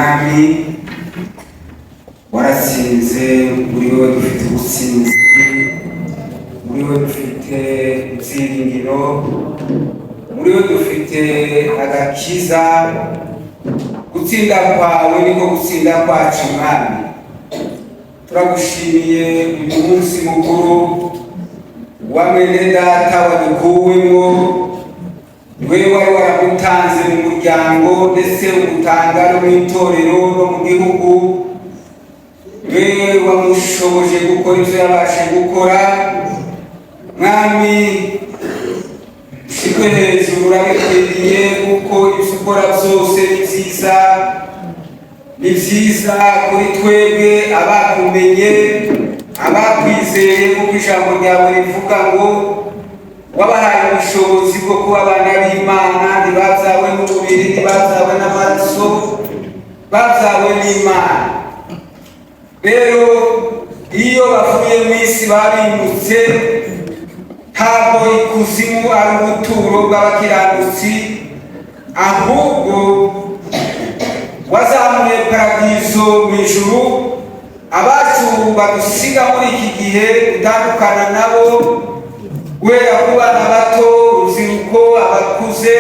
Mwami, waratsinze. Muri wowe dufite ubutsinzi, muri wowe dufite ibyiringiro, muri wowe dufite agakiza. Gutsinda kwawe niko gutsinda kwacu. Mwami, turagushimiye uyu munsi mukuru wa mwene data wadukuwemo. Niwe wari waramutanze mu muryango, ndetse umutanga no mu itorero no mu gihugu. Niwe wamushoboje gukora ibyo yabashe gukora. Mwami, ushirwe hejuru, urabikwiriye, kuko ibyo ukora byose ni byiza, ni byiza kuri twebwe abakumenye, abakwizeye, kuko ijambo ryawe rivuga ngo wabahaye ubushobozi bwo kuba abana b'Imana. Ntibabyawe n'umubiri, ntibabyawe n'amaraso, babyawe n'Imana. Rero iyo bavuye mu isi babimutse. Ntabwo ikuzimu ari ubuturo bw'abakiranutsi, ahubwo wazamuye paradizo mu ijuru. Abacu badusiga muri iki gihe gutandukana nabo, guhera ku bana bato, urubyiruko, abakuze,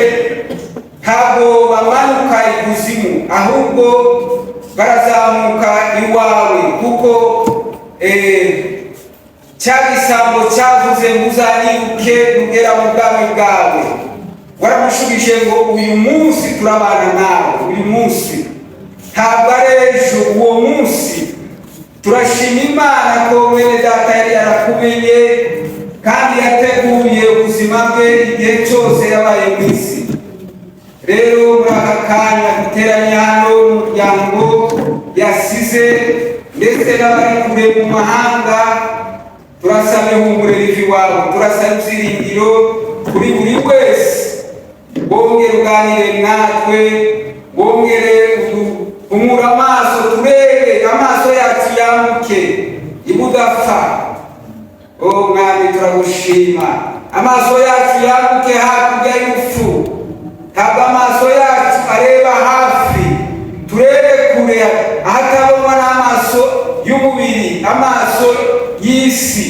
ntabwo bamanuka ikuzimu, ahubwo barazamuka iwawe, kuko cya gisambo cyavuze ngo uzanibuke nugera mu bwami bwawe, waramushubije ngo uyu munsi turabana nawe. Uyu munsi, ntabwo ari ejo, uwo munsi. Turashima Imana ko mwene data yari yarakumenye kandi yateguye ubuzima bwe igihe cyose yabaye mu isi. Rero muri aka kanya duteranye hano n'umuryango yasize, ndetse n'abari kure mu mahanga, turasaba ihumure riva iwawe, turasaba ibyiringiro kuri buri wese. Wongere uganire natwe, wongere uduhumure amaso, turebe, amaso yacu yambuke ibudapfa. O Mwami, turagushima. Amaso yacu yambuke hakurya y'urupfu. Ntabwo amaso yacu areba hafi, turebe kure ahatabonwa n'amaso y'umubiri, amaso y'isi.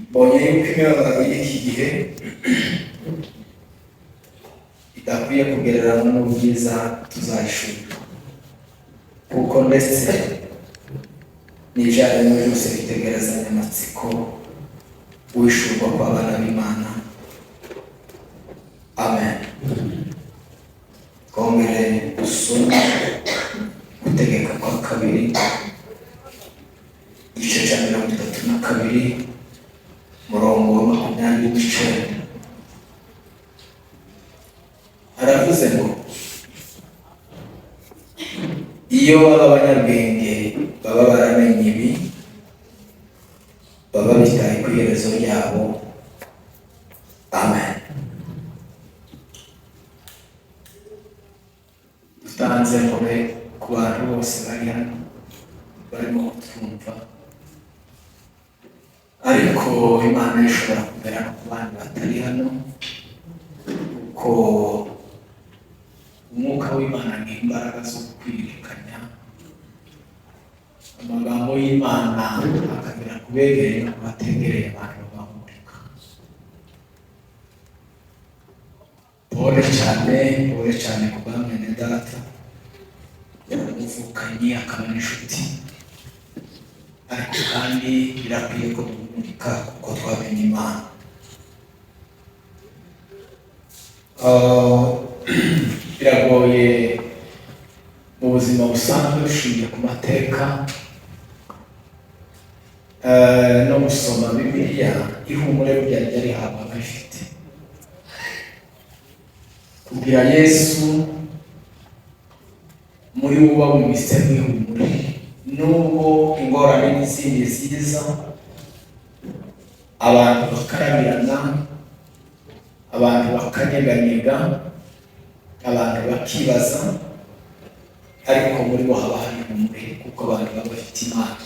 Mbonye yuko imibabaro y'iki gihe idakwiye kugereranywa n'ubwiza tuzahishurwa, kuko ndetse n'ibyaremwe byose bitegerezanya amatsiko guhishurwa kw'abana b'Imana. Amen. Twongere dusome Gutegeka kwa Kabiri, igice cya 32, murongo wa 29. Aravuze ngo: "Iyo baba abanyabwenge baba baramenye ibi, baba bitaye ku iherezo ryabo." Amen. Dutanze kure ku bantu bose bari hano barimo kutwumva, ariko Imana ishobora kugera no ku bandi batari hano, kuko Umwuka w'Imana ni imbaraga zo kwirikanya amagambo y'Imana, akagera ku begereye no ku bategereye, abantu bagahumurika. Pole cyane, pole cyane ku bwa mwene data umuvukanyi akaba n'inshuti, ariko kandi birakwiye ko duhumurika kuko twamenye Imana. Biragoye mu buzima busanzwe, dushingiye ku mateka no gusoma Bibiliya, ihumure burya rijya rihabwa ababifite. Kugira Yesu muri wo uba wimitse mwihumure, nubwo ingorane n'izindi ziza, abantu bakarabirana, abantu bakanyeganyega, abantu bakibaza, ariko muri bo haba hari ihumure kuko abantu baba bafite Imana.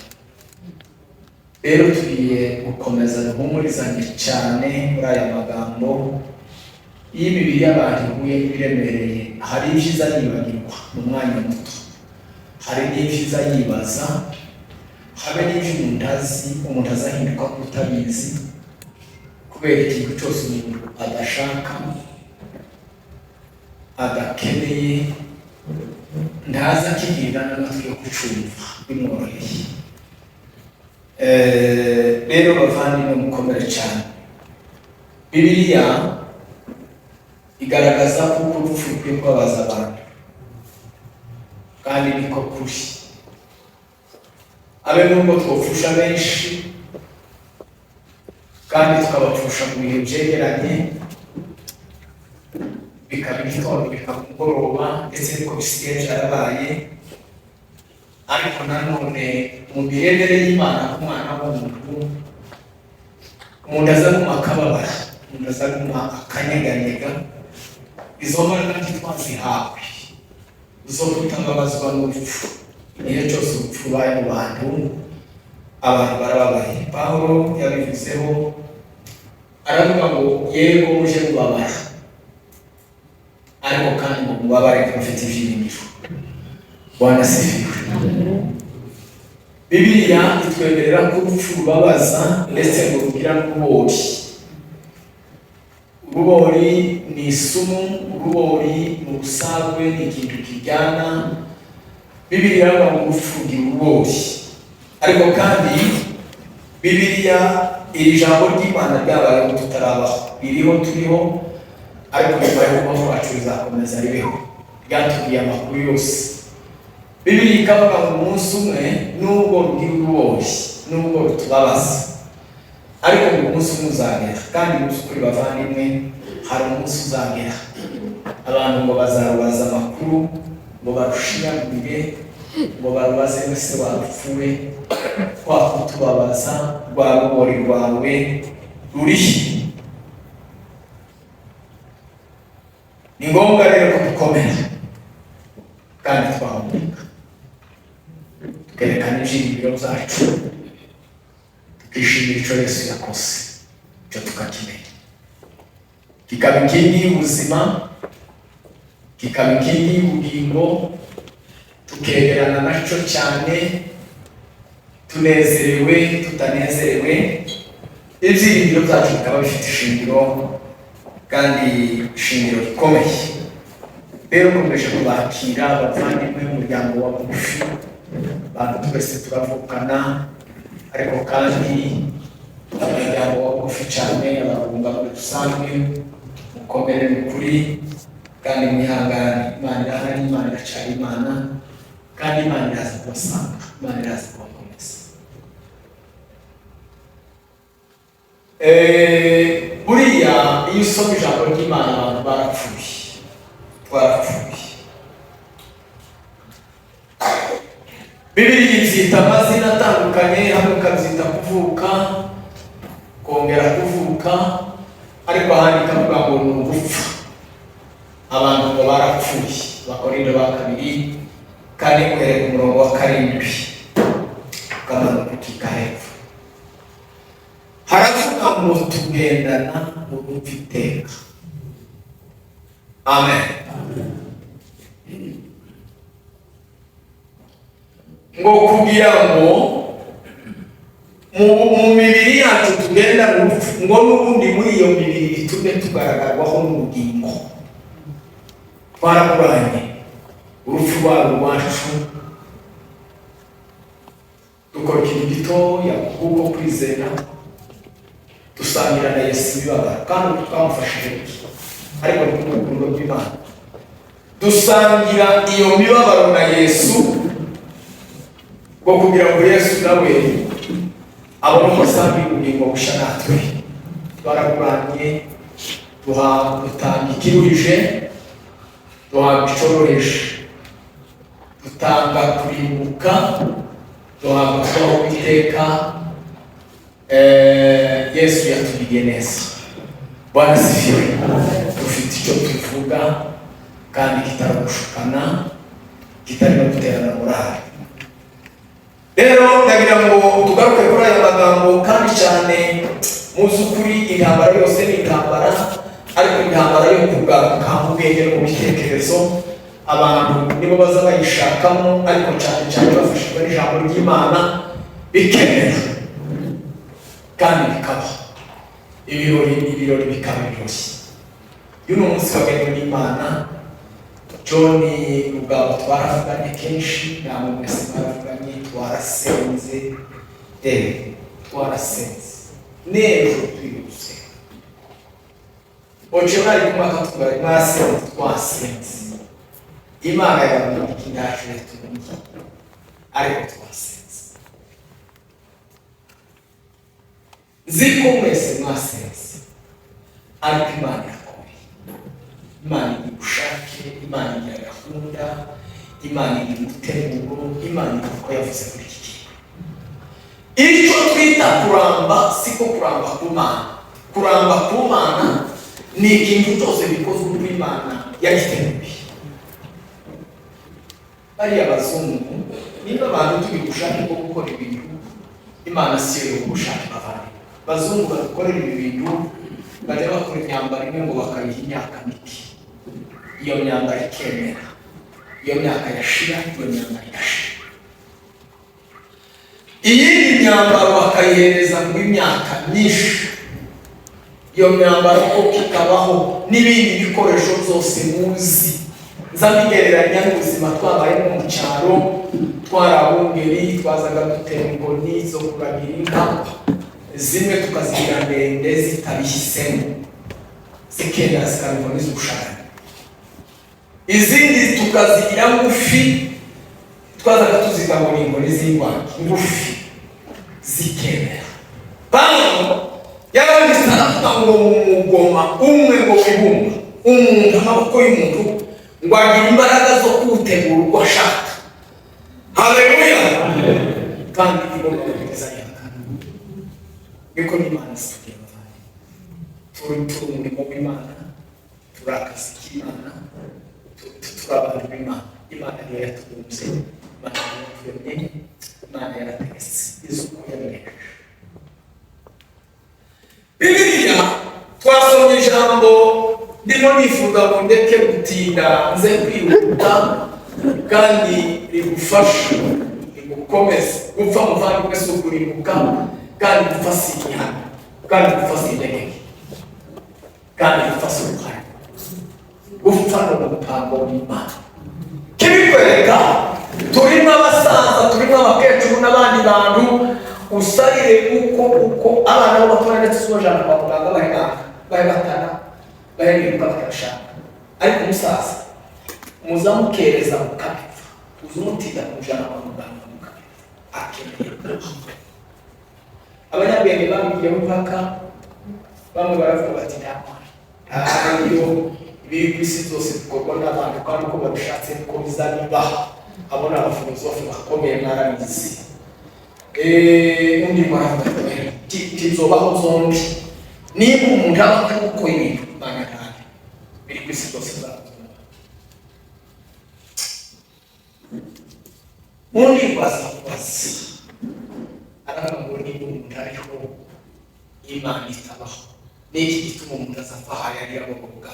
Rero tugiye gukomeza duhumurizanye cyane muri aya magambo. Iyo imibiri y'abantu ihuye n'ibiremereye, hari ibyiza yibagirwa mu mwanya muto, hari n'ibyiza yibaza, habe n'ibyo umuntu azi, umuntu azahinduka nk'utabizi, kubera ikintu cyose umuntu adashaka, adakeneye, ntaza akigirira n'amatwi yo kucumva bimworoheye. Rero bavandimwe, mukomere cyane. Bibiliya igaragaza ko urupfu rukwiye kubabaza abantu, kandi niko kuri. Abe nubwo twopfusha benshi kandi tukabapfusha mu bihe byegeranye, bikaba igitondo, bikaba umugoroba, ndetse niko bisigaye byarabaye, ariko nanone mu mirebere y'Imana ku mwana w'umuntu, umuntu azaguma akababara, umuntu azaguma akanyeganyega. Izo mbaraga ntitwazihawe zo kutababazwa n'urupfu. Igihe cyose urupfu rubaye mu bantu, abantu barababaye. Pawulo yabivuzeho, aravuga ngo: "Yego, muje mubabara, ariko kandi ngo mubabare mufite ibyiringiro." Bwana asifiwe. Bibiliya itwemerera ko urupfu rubabaza, ndetse ngo rugira n'urubori. Urubori ni isumu, urubori ni ubusagwe, ni ikintu kijyana. Bibiliya iravuga ngo urupfu rugira urubori, ariko kandi Bibiliya, iri jambo ry'Imana ryabayeho tutarabaho, ririho turiho, ariko nyuma y'uko twacu rizakomeza ribeho. Ryatubwiye amakuru yose. Bibiliya ikavuga ngo umunsi umwe, nubwo rugira urubori, nubwo rutubabaza, ariko ngo umunsi umwe uzagera. Kandi mu by'ukuri bavandimwe, hari umunsi uzagera abantu ngo bazarubaza amakuru, ngo barushinyagurire, ngo barubaze: "Wese warupfuwe, kwa kutubabaza, rwa rubori rwawe rurihe?" Ni ngombwa rero ko dukomera kandi twahumeka, tukerekana ibyiringiro byacu, tukishimira icyo Yesu yakoze, icyo tukakimenya kikaba inkingi y'ubuzima, kikaba inkingi y'ubugingo, tukegerana nacyo cyane, tunezerewe, tutanezerewe. Ibyiringiro byacu bikaba Ibyiringiro byacu bikaba bifite ishingiro, kandi ishingiro rikomeye. Rero nkomeje kubakira, abavandimwe b'umuryango wa bugufi, abantu twese turavukana, ariko kandi umuryango wa bugufi cyane, abarunga muri rusange, mukomere mu kuri kandi mwihangane. Imana irahari, Imana iracyari Imana, kandi Imana iraza kubasanga, Imana iraza kubakomeza. Buriya iyo usoma ijambo ry'Imana, abantu barapfuye, twarapfuye. Bibiliya ibyita amazina atandukanye, hamwe ukabyita kuvuka, kongera kuvuka, ariko ahandi ikavuga ngo ni ugupfa. Abantu ngo barapfuye. Abakorinto ba kabiri 4, uhereye ku murongo wa 7 ukamanuka ukika hepfo, haravuga ngo tugendana mu gupfa iteka. Amen. Ngo kugira ngo mu mibiri yacu tugendane urupfu, ngo n'ubundi muri iyo mibiri bitume tugaragarwaho n'ubugingo. Twarakuranye urupfu rwabo rwacu, dukora ikintu gitoya kubwo kwizera, dusangira na Yesu imibabaro, kandi ubu twamufashije iki? Ariko ni kubw'urukundo rw'Imana dusangira iyo mibabaro na Yesu, ngo kugira ngo Yesu nawe abone uko asanga ubugingo bushya natwe. Twarakuranye, dutanga ikiruhije, duhabwa icoroheje, dutanga kurimbuka, duhabwa kubaho iteka. Yesu yatugiriye neza. Bwana asifiwe. Dufite icyo tuvuga kandi kitari gushukana, kitari no guterana morale. Rero ndagira ngo tugaruke kuri aya magambo, kandi cyane muzi ukuri, intambara yose ni intambara, ariko intambara yo kugaruka mu bwenge no mu bitekerezo, abantu nibo baza bayishakamo, ariko cyane cyane bafashijwe n'ijambo ry'Imana, bikemera kandi bikaba ibirori, ibirori bikaba ibirori. Uyu ni umunsi wagenewe n'Imana. John Rugabo twaravuganye kenshi, namwe mwese mwaravuganye, twarasenze, twarasenze n'ejo twihuse. Oce mwari kumwe akatubwira mwasenze, twasenze. Imana yababwira iki ndacu yatubwiye, ariko twasenze. Nzi ko mwese mwasenze, ariko Imana irakomeye, Imana igira ubushake, Imana igira gahunda, Imana igira umuteguro, Imana igira uko yavuze muri iki gihe. Icyo twita kuramba siko kuramba ku Mana. Kuramba ku Mana ni ikintu cyose gikozwe uko Imana yagiteguye. Bariya bazungu, niba abantu tugira ubushake bwo gukora ibintu, Imana si yo ubushake. Bavandimwe, bazungu badukorera ibi bintu, bajya bakora imyambaro imwe ngo bakayiha imyaka mike, iyo myambaro ikemera, iyo myaka yashira, iyo myambaro igashira. Iyindi myambaro bakayihereza ngo imyaka myinshi, iyo myambaro koko ikabaho, n'ibindi bikoresho byose muzi. Nza mbigereranya n'ubuzima twabayemo mu cyaro. Twari abungeri, twazaga dutera inkoni zo kuragira inka, zimwe tukazigira ndende zitabihisemo, zikenda zikaba inkoni z'ubushakanye, izindi tukazigira ngufi, twazaga tuzita ngo ni inkoni z'ingwate ngufi, zikemera. Pawulo yaranditse aravuga ngo mu mugoma umwe ngo wibumba umuntu, amaboko y'umuntu ngo agira imbaraga zo kuwutegura uko ashaka. Haleluya! Kandi igomba kugeza yaka niko n'Imana zitugira. Turi umurimo w'Imana, turi akazi k'Imana, turi abantu b'Imana. Imana niyo yatubumbye, Imana niyo yaturemye, Imana yarategetse, izi uko yabigenje. Bibiliya twasomye ijambo, ndimo nifuza ngo ndeke gutinda, nze kwihuta, kandi rigufashe, rigukomeze. Gupfa, muvandimwe, si ukurimbuka, kandi gupfa si igihano. Kandi gupfa si intege nke, kandi gupfa si uruhare. Gupfa ni umupango w'Imana. Kibikwereka, turimo abasaza, turimo abakecuru n'abandi bantu. Usarire uko abana b'abatoya ndetse ubajana kwa muganga, bahe bahe batana, bahe biruka batabishaka. Ariko umusaza muzamukereza mukabipfa, uza umutinda kumujana kwa muganga mukabipfa, akeneye kubaho. Abanyabwenge babigiyeho impaka. Bamwe baravuga bati: "Nta ntayo, ibiri ku isi zose bikorwa n'abantu, kandi uko babishatse niko bizabiba." Abo ni abafilozofe bakomeye, mwarabizi. Undi mwaravuga ati: "Tizobaho zombi. Niba umuntu aba ari gukora ibintu, Mana ntabe biri ku isi zose zakozwe n'abantu." Undi baza kubaza, aravuga ngo: "Niba umuntu ariho, Imana itabaho, niki gituma umuntu azapfa aho yari abogoga,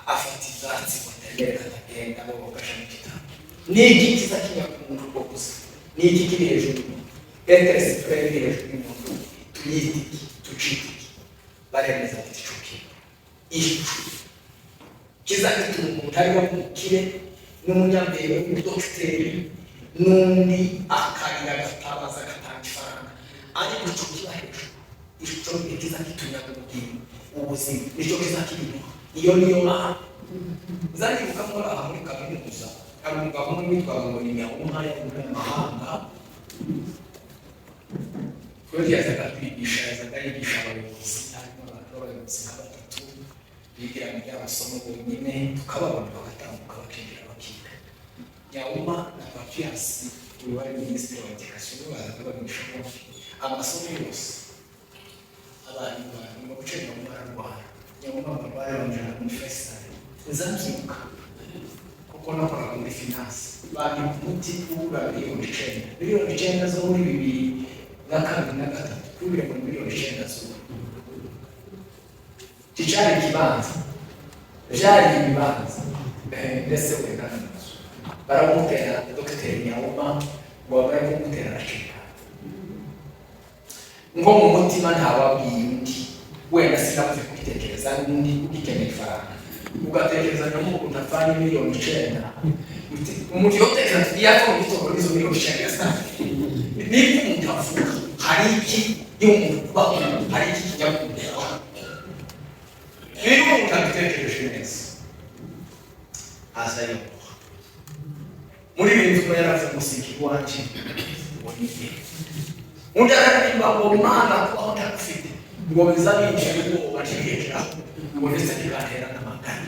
afata ivyatsi ngo atemere, atagenda abogoga aja mu gitabo? Niki kiza kinyaga umuntu ubwo gusa? Niki kiri hejuru y'umuntu? Être suprême iri hejuru y'umuntu tuyite iki? Tucite iki?" Baremeza ati: "Ico kintu, ico kiza gituma umuntu ariho umukire n'umunyambere w'umudogiteri n'undi akarira, agatabaza, agatanga ifaranga, ariko ico kiba hejuru, ico kiza kitunyaga ubugingo, ubuzima, nicyo kiza kibiduha, iyo niyo Mana." Nzanibuka muri aha muri kaminuza hari umugabo umwe witwaga ngo ni Nyamuha y'umunyamahanga. Twebwe yazaga kwigisha, yazaga yigisha abayobozi. Harimo abantu b'abayobozi nka batatu bigira mu by'amasomo bonyine, tukababona bagatambuka, bakinjira, bakiga. Nyauma na Papias, uyu wari minisitiri wa éducation, bazaga babigisha bombi amasomo yose. Abantu mu bice, Nyauma ararwara. Nyauma barwaye, bamujyana muri Faisal. Nzabyibuka kuko nakoraga muri finance. Bandika umuti ugura miliyoni 9, miliyoni 9 zo muri 2002 na gatatu, kubira muri miliyoni 9 z'ubu. Kicari ikibanza, byari ibibanza ndetse wenda n'amazu. Baramutera Dogiteri Nyauma, ngo bamare kumutera aracika. Nko mu mutima ntawabwiye undi, wenda sinabuze kubitekereza n'undi ugikeneye ifaranga, ugatekereza nyamugu ntavanye miliyoni 9. Umuntu yotekereza ati: "Iyo mu gitondo n'izo miliyoni 9 yasanze." Niba umuntu avuga, hari iki? Iyo umuntu kubaho, hari iki kinyabwenge kubaho? Iyo umuntu abitekereje neza, aza yoroha. Muri ibi nzu yaravuze ngo: "Singa iwanjye ngo ni igihe." Undi araririmba ngo: "Mana, kubaho ntagufite ngo biza binjira ubwoba, ntibiheraho ngo ndetse bikantera n'amagara."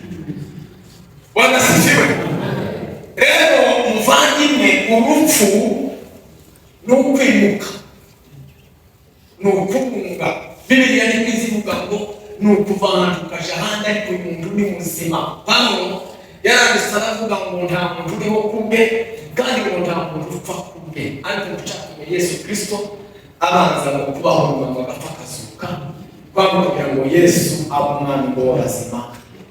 Bwana asifiwe. Rero muvandimwe, urupfu ni ukwimuka, ni ukugunga. Bibiliya nibwo izivuga ngo ni ukuva ahantu ukaja ahandi, ariko uyu muntu ni muzima. Pawulo yaranditse aravuga ngo nta muntu uriho kubwe, kandi ngo nta muntu upfa kubwe, ariko gucatumye Yesu Kristo abanza ngo kubaho, nyuma ngo agapfa akazuka, kwanga kugira ngo Yesu abe umwami ngo w'abazima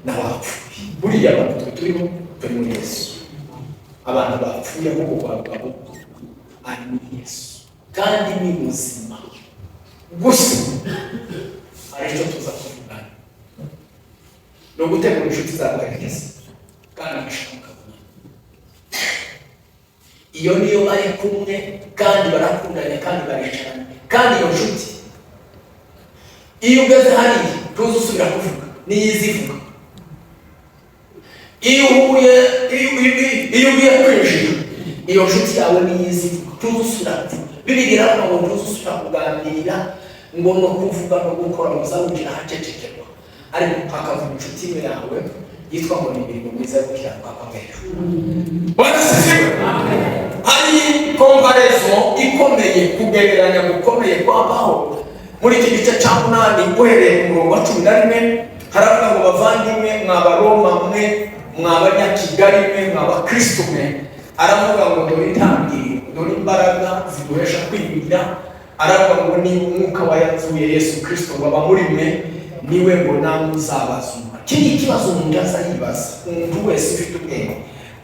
n'abapfuye. Buriya abantu twe turiho turi muri Yesu. Abantu bapfuye ahubwo kwa rugabo ari muri Yesu kandi ni muzima. Gusa hari icyo tuza kuvugana, ni ugutegura inshuti zaguherekeza kandi mugashaka mukabona. Iyo niyo bari kumwe kandi barakundanye kandi baricaranye, kandi iyo nshuti iyo ugeze hariya tuzi usubira kuvuga, niyo izivuga. Iyo uhuye, iyo ugiye kwinjira, iyo nshuti yawe niyo izivuga, tuzi usubira kuvuga. Bibiliya iravuga ngo tuzi usubira kuganira, ngo no kuvuga no gukora, ngo uzawinjira ahacecekerwa, ariko hakavuga inshuti imwe yawe yitwa ngo ni imirimo myiza yo gukiranuka kw'abera. Bwana asifiwe. Hari comparaison ikomeye, kugereranya gukomeye kwa Pawulo muri iki gice cya 8, uhereye ku murongo wa 11. Haravuga ngo: "Bavandimwe, mwa Baroma mwe, mwa Banyakigali mwe, mwa Bakristo mwe," aravuga ngo: "Dore intangiriro, dore imbaraga ziduhesha kwiringira." Aravuga ngo: "Niba umwuka wayazuye Yesu Kristo ngo aba muri mwe, niwe ngo namwe uzabazura." Iki ni ikibazo umuntu aza yibaza. Umuntu wese ufite ubwenge,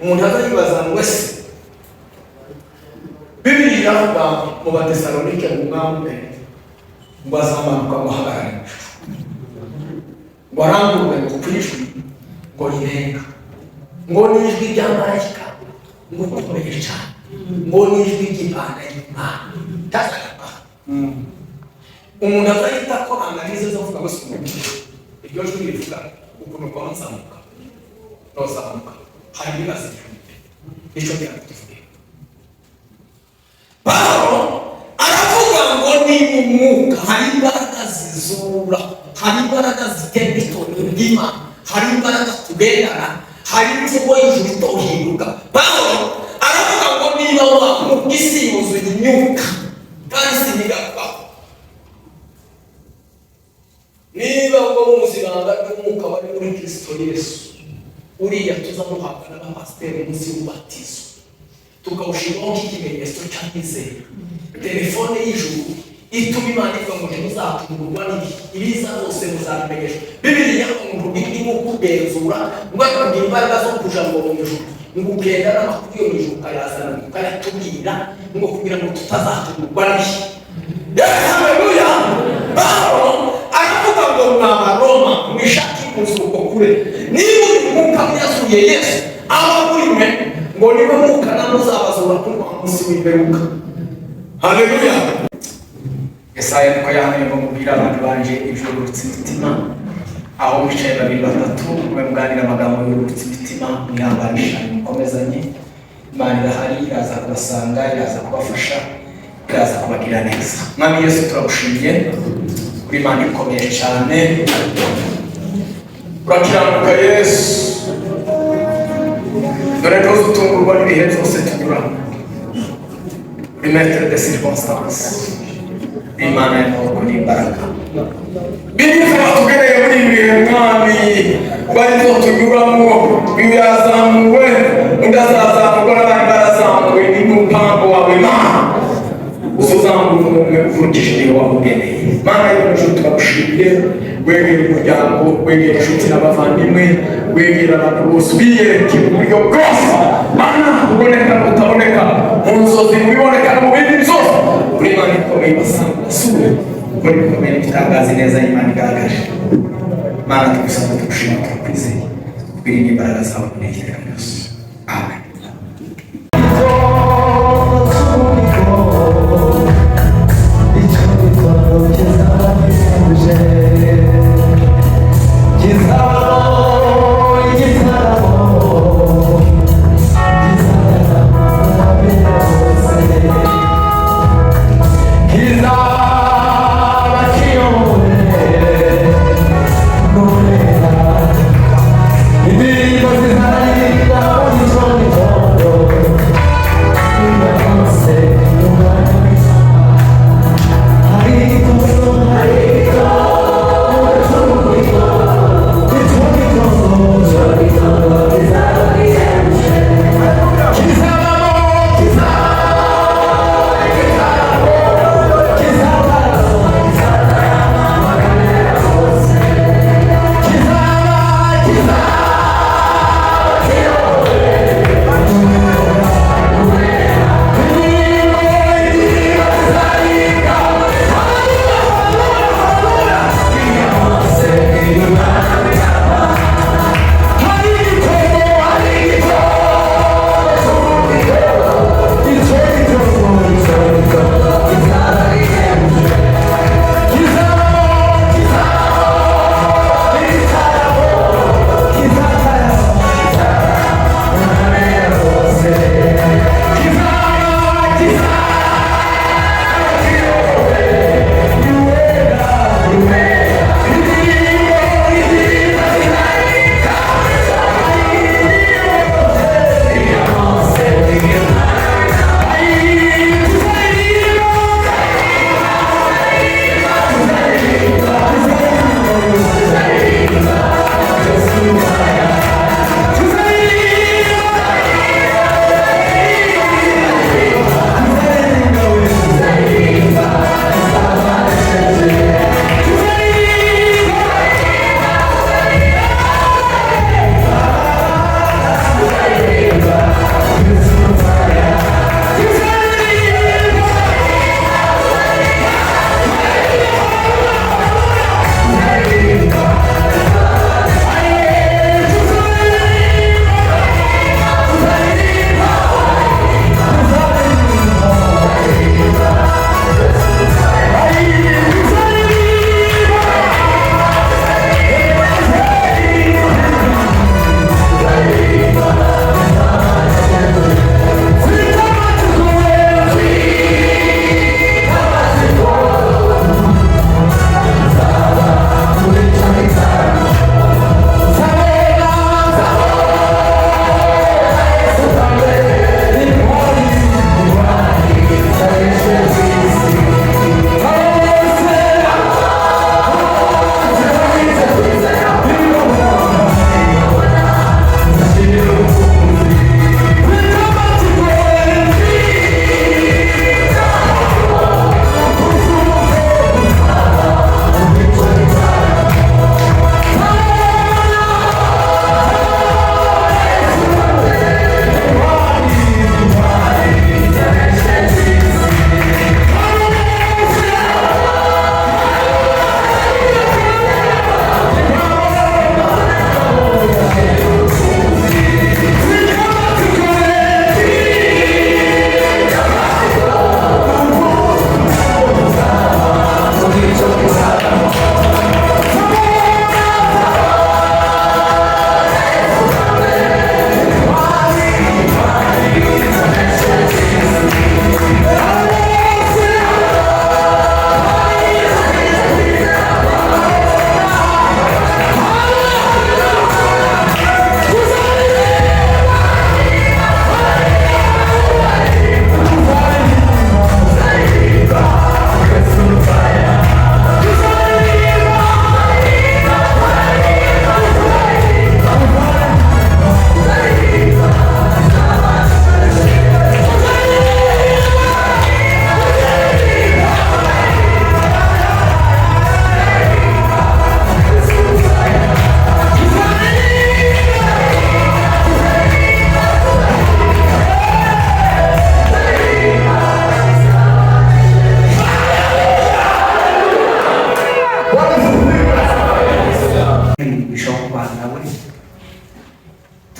umuntu aza yibaza ngo: "Ese Bibiri iravuga mu Batesalonike ngo umwami umwe Ngo azamanuka, ngo ahagarare mu ijuru, ngo arangurure ngo ku ijwi ngo rirenga, ngo n'ijwi rya marayika ngo ukomeye cyane, ngo n'ijwi ry'impanda y'Imana. Tazagaruka. Umuntu azahita akora analyse zo kuvuga ngo si umuntu, iryo jwi rivuga ukuntu kwa nzamuka nozamuka, hari ibibazo igihumbi. Nicyo ngira ngo tuvuge. Pawulo aravuga ngo ni mu mwuka hari imbaraga zizura, hari imbaraga zitera itorero ry'Imana, hari imbaraga tugendana, hari imvugo y'ijuru itohinduka. Pawulo aravuga ngo niba wa mwuka, isi yuzuye imyuka kandi isi ntigarukaho. Niba ngo muzi ibanga ry'umwuka wari muri Kristo Yesu, uriya tuza muhabwa n'abapasiteri munsi y'umubatizo, tukawushyiraho nk'ikimenyetso cy'amizero, telefone y'ijuru ituma Imana ivuga ngo ntimuzatungurwa n'ibi, ibiza bose muzabimenyeshwa. Bibiliya ngo irimo kugenzura, ngo ariko imbaraga zo kuja ngo mu ijuru, ngo ugenda n'amakuru yo mu ijuru ukayazana, ukayatubwira, ngo kugira ngo tutazatungurwa n'ibi. Haleluya! Pawulo aravuga ngo mwa Baroma, mwishake umuzuko kure. Niba uri mwuka yazuye Yesu aba muri mwe, ngo niwe mwuka namwe uzabazura kuri wa munsi w'imperuka. Haleluya! Yesaya niko yahanuye ngo mubwire abantu banje ibyururutse imitima. Aho mwicaye babiri, batatu, mube muganira amagambo yururutse imitima, mwihanganishanye, mukomezanye. Imana irahari, iraza kubasanga, iraza kubafasha, iraza kubagirira neza. Mwami Yesu, turagushimiye, uri Imana ikomeye cyane, urakiranuka. Yesu, dore ntuzutungurwa n'ibihe byose tunyuramo. Uri maître de circonstance, Imana y'amaboko n'imbaraga. Biriza batugeneye muri ibi bihe, Mwami, bari zo tunyuramo. Uyu yazamuwe, undi azazamurwa, n'abandi barazamuwe. Ni n'umupango wawe, Mana, uzuzamura umuntu ukurikije igihe wamugeneye. Mana yo mu ijuru, turagushimiye. Wegera umuryango, wegera inshuti n'abavandimwe, wegera abantu bose, ubiyereke mu buryo bwose. Mana, uboneka n'utaboneka, mu nzozi, mu biboneka no mu bindi byose, uri Imana ikomeye. Basanga basure ukora ibikomeye n'ibitangaza, neza y'Imana igaragaje. Mana, tugusaba, tugushima, turakwizeye, twirinda imbaraga zawe muri iteka ryose. Amen. Kizaba kiyobowe n'uwera, indirimbo zizaririmba mu gitondo.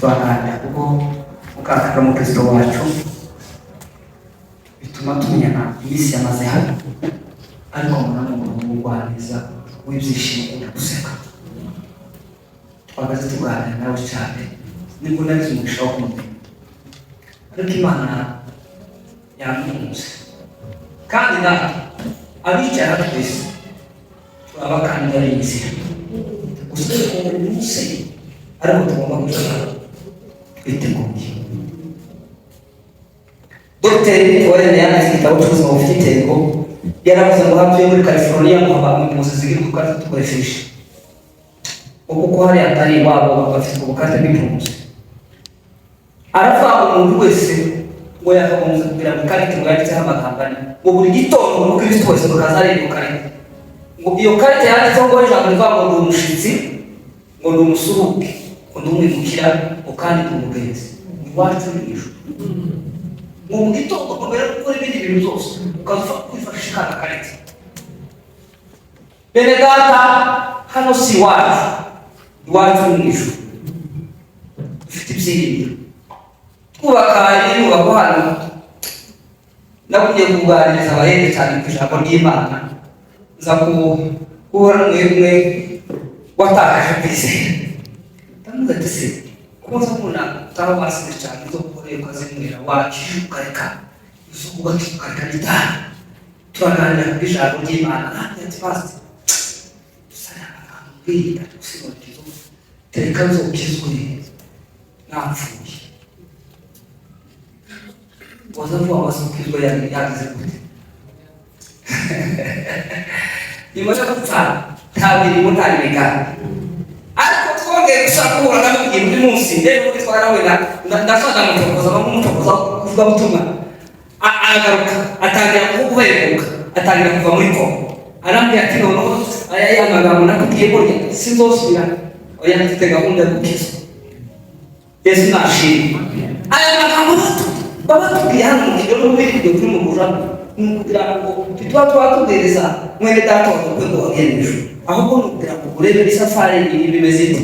Turaganira kuko mukakara umukristo wacu, bituma tumenyana iminsi yamaze hano, ariko mbona ni umuntu w'umugwaneza, w'ibyishimo, ukunda guseka. Twagaze tuganira nawe cyane, nibwo nagize umugisha wo kumumenya. Ariko Imana yamukunze, kandi natwe abicaye hano ku isi turabakandida b'inzira gusa, ariko buri munsi ariko tugomba kwicara twiteguye. Dr Warren yanditse igitabo cy'ubuzima bufite intego. Yaravuze ngo hatuye muri California, ngo haba impunzi zigira udukarita dukoresheje, ngo kuko hariya atari iwabo, bafite ubukarita bw'impunzi. Aravuga ngo umuntu wese ngo yakagombye kugira ngo ikarita ngo yanditseho amagambo ane, ngo buri gitondo umukristo wese ngo kaza areba iyo karita, ngo iyo karita yanditseho ngo ijambo rivuga ngo ndi umushitsi, ngo ndi umusuhuke, ngo ndi umwimukira, ngo kandi ndi umugenzi, iwacu ni ijuru. Ngo mu gitondo, ngo mbere yo gukora ibindi bintu byose, ukaza kwifashisha ka gakarita. Bene data, hano si iwacu, iwacu ni mu ijuru. Dufite ibyiringiro. Twubaka inyubako hano, nakungiye kuganiriza abayede cyane ku ijambo ry'Imana, nza guhura n'umwe watakaje kwizera. Ndamubaza ati: "Se ko nza kubona utaba wasize cyane, zo gukorera ukazinywera, wakije ukareka izuba, ukareka n'itabi?" Turaganira ku ijambo ry'Imana, nanjye ati: "Pastor, usanga amagambo mbwira gusibangiza, tereka nzokizwe napfuye." Waza vuba wazokizwa yagize gute nyuma yo gupfa? Nta mirimo, nta migambi. Ariko twongeye gushaka guhura namubwiye undi munsi rero, kuko twara nawe ndashaka mutokoza, bamutokoza kuvuga butumwa, aragaruka, atangira guheruka, atangira kuva muri koma. Arambwira ati: "Noneho aya ya magambo nakubwiye, burya sinzosubira. Oya, mfite gahunda yo gukizwa." Yesu nashimwe. Aya magambo baba batubwiye hano mu kigero n'ubiri kujya kuri mugura, ni ukugira ngo tuba twatubwiriza mwene data wawe ngo wagende ijuru, ahubwo ni ukugira ngo urebe isafari ibi bimeze ite.